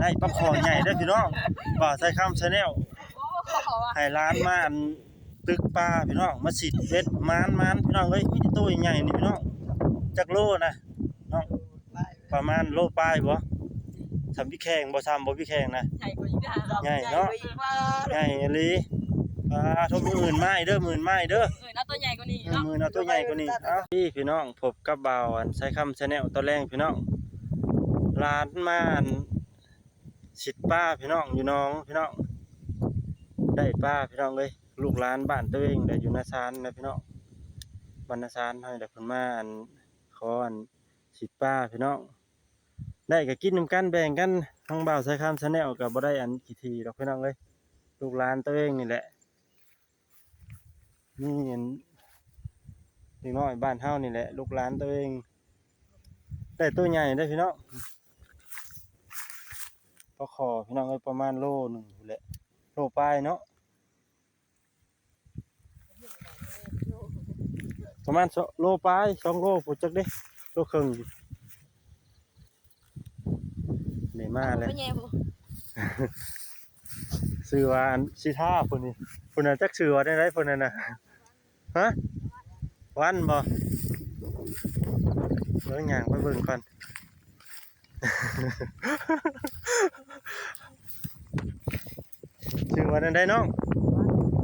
ໄດ້ປາຄໍ່ໃຫຍ່ເດີ້ພີ່ນ້ອງ ບ່າວໄຊຄຳ Channel ໃຫ້ຫຼານມາອັນຕຶກປາພີ່ນ້ອງ ມາຊິດເບັດ ໝານໆ ພີ່ນ້ອງເອີຍ ມີແຕ່ໂຕໃຫຍ່ໆ ນີ້ພີ່ນ້ອງ ຈັກໂລນະນ້ອງ? ປະມານໂລປາຍບໍ່? ສ່ຳພີ່ແຂ່ງບໍ່? ສ່ຳບໍ່ພີ່ແຂ່ງນະ? ໃຫຍ່ເນາະ ໃຫຍ່ອີ່ຫຼີ ປາໂທ ມື້ອື່ນມາອີກເດີ້ ມື້ອື່ນມາອີກເດີ້ ມື້ອື່ນເອົາໂຕໃຫຍ່ກວ່ານີ້ເນາະ ມື້ອື່ນເອົາໂຕໃຫຍ່ກວ່ານີ້ ເອົາ ພີ່ນ້ອງ ພົບກັບບ່າວອັນໄຊຄຳ Channel ຕອນແລງພີ່ນ້ອງ ຫຼານມາອັນ ຊິດປາພີ່ນ້ອງ ຢູ່ໜອງພີ່ນ້ອງ ໄດ້ປາພີ່ນ້ອງເອີຍ ລູກຫຼານບ້ານໂຕເອງໄດ້ຢູ່ນາຊານນະພີ່ນ້ອງ ບ້ານນາຊານເຮົານີ້ແຫຼະ ເພິ່ນມາອັນ ຂໍອັນຊິດປາພີ່ນ້ອງ ໄດ້ກໍກິນນຳກັນແບ່ງກັນ ທາງບ່າວໄຊຄຳ Channel ກໍບໍ່ໄດ້ອັນຂີ້ຖີ່ດອກພີ່ນ້ອງເອີຍ ລູກຫຼານໂຕເອງນີ້ແຫຼະ ນີ້ອັນ ເດັກນ້ອຍບ້ານເຮົານີ້ແຫຼະ ລູກຫຼານໂຕເອງ ໄດ້ໂຕໃຫຍ່ເດີ້ພີ່ນ້ອງ ປາຄໍ່ພີ່ນ້ອງເອີຍ ປະມານໂລໜຶ່ງພຸ້ນແຫຼະ ໂລປາຍເນາະ ປະມານໂລປາຍ ສອງໂລພຸ້ນ ຈັກເດ້ ໂລເຄິ່ງ ນີ້ມາແລ້ວ ໂຕໃຫຍ່ພຸ້ນ ຊື່ວ່າອັນ ຊິທາ ຜູ້ນີ້ ຜູ້ນັ້ນ ຈັກຊື່ວ່າແນວໃດ ຜູ້ນັ້ນນະ ຮະ ວັນບໍ່? ເບິ່ງ ຍ່າງໄປເບິ່ງກ່ອນ ຊື່ວ່າແນວໃດນ້ອງ?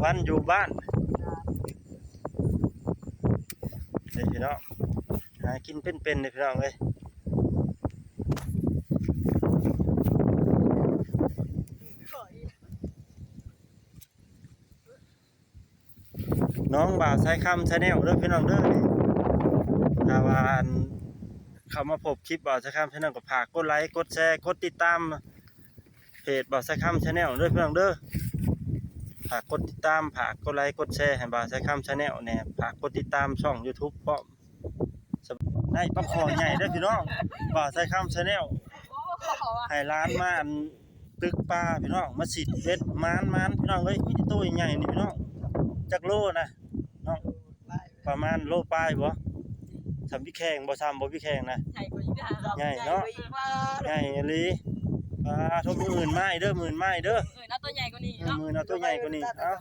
ວັນ ຢູ່ບ້ານ ນີ້ພີ່ນ້ອງ ຫາກິນເປັນໆ ເດ້ພີ່ນ້ອງເອີຍ. ນ້ອງບ່າວໄຊຄຳ Channel ເດີ້ພີ່ນ້ອງເດີ້ ຖ້າວ່າອັນ ເຂົ້າມາພົບຄລິບບ່າວໄຊຄຳ Channel ກໍຝາກກົດໄລ ກົດແຊ ກົດຕິດຕາມເພຈບ່າວໄຊຄຳ Channel ເດີ້ພີ່ນ້ອງເດີ້ ຝາກກົດຕິດຕາມ ຝາກກົດໄລ ກົດແຊໃຫ້ບ່າວໄຊຄຳ Channel ແດ່ ຝາກກົດຕິດຕາມຊ່ອງ YouTube ພ້ອມ. ໄດ້ປາຄໍ່ໃຫຍ່ເດີ້ພີ່ນ້ອງ ບ່າວໄຊຄຳ Channel ໃຫ້ຫຼານມາອັນຕຶກປາພີ່ນ້ອງ ມາຊິດເບັດ ໝານໆ ພີ່ນ້ອງເອີຍ ມີແຕ່ໂຕໃຫຍ່ໆ ນີ້ພີ່ນ້ອງ ຈັກໂລນະນ້ອງ? ປະມານໂລປາຍບໍ່? ສ່ຳພີ່ແຂ່ງບໍ່? ສ່ຳບໍ່ພີ່ແຂ່ງນະ? ໃຫຍ່ເນາະ ໃຫຍ່ອີ່ຫຼີ ປາໂທ ມື້ອື່ນມາອີກເດີ້ ມື້ອື່ນມາອີກເດີ້ ມື້ອື່ນເອົາໂຕໃຫຍ່ກວ່ານີ້ເນາະ ມື້ອື່ນເອົາໂຕໃຫຍ່ກວ່ານີ້ ເອົາ.